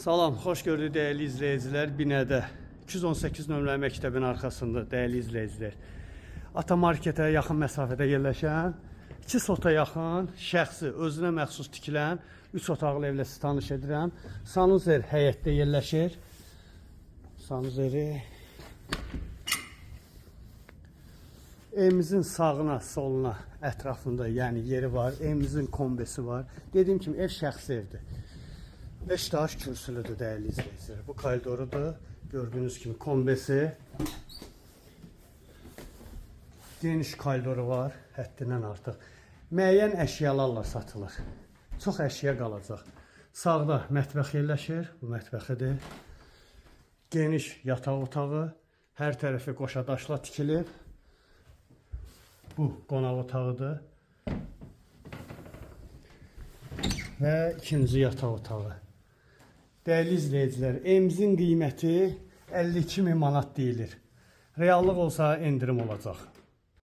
Salam, xoş gördük dəyərli izləyicilər. Binədə 218 nömrəli məktəbin arxasında dəyərli izləyicilər. Ata marketə yaxın məsafədə yerləşən, 2 sota yaxın, şəxsi özünə məxsus tikilən 3 otaqlı evlə sizi tanış edirəm. Sanuzer həyətdə yerləşir. Sanuzeri evimizin sağına, soluna, ətrafında, yəni yeri var. Evimizin kombesi var. Dediyim kimi ev şəxsi evdir. 5 daş kürsülüdür dəyərli izləyicilər. Bu koridorudur. Gördüyünüz kimi kombesi. Geniş koridoru var, həddindən artıq. Müəyyən əşyalarla satılır. Çox əşya qalacaq. Sağda mətbəx yerləşir. Bu mətbəxidir. Geniş yataq otağı. Hər tərəfi qoşa daşla tikilib. Bu qonaq otağıdır. Və ikinci yataq otağı. Dəyərli izləyicilər, evimizin qiyməti 52 min manat deyilir. Reallıq olsa endirim olacaq.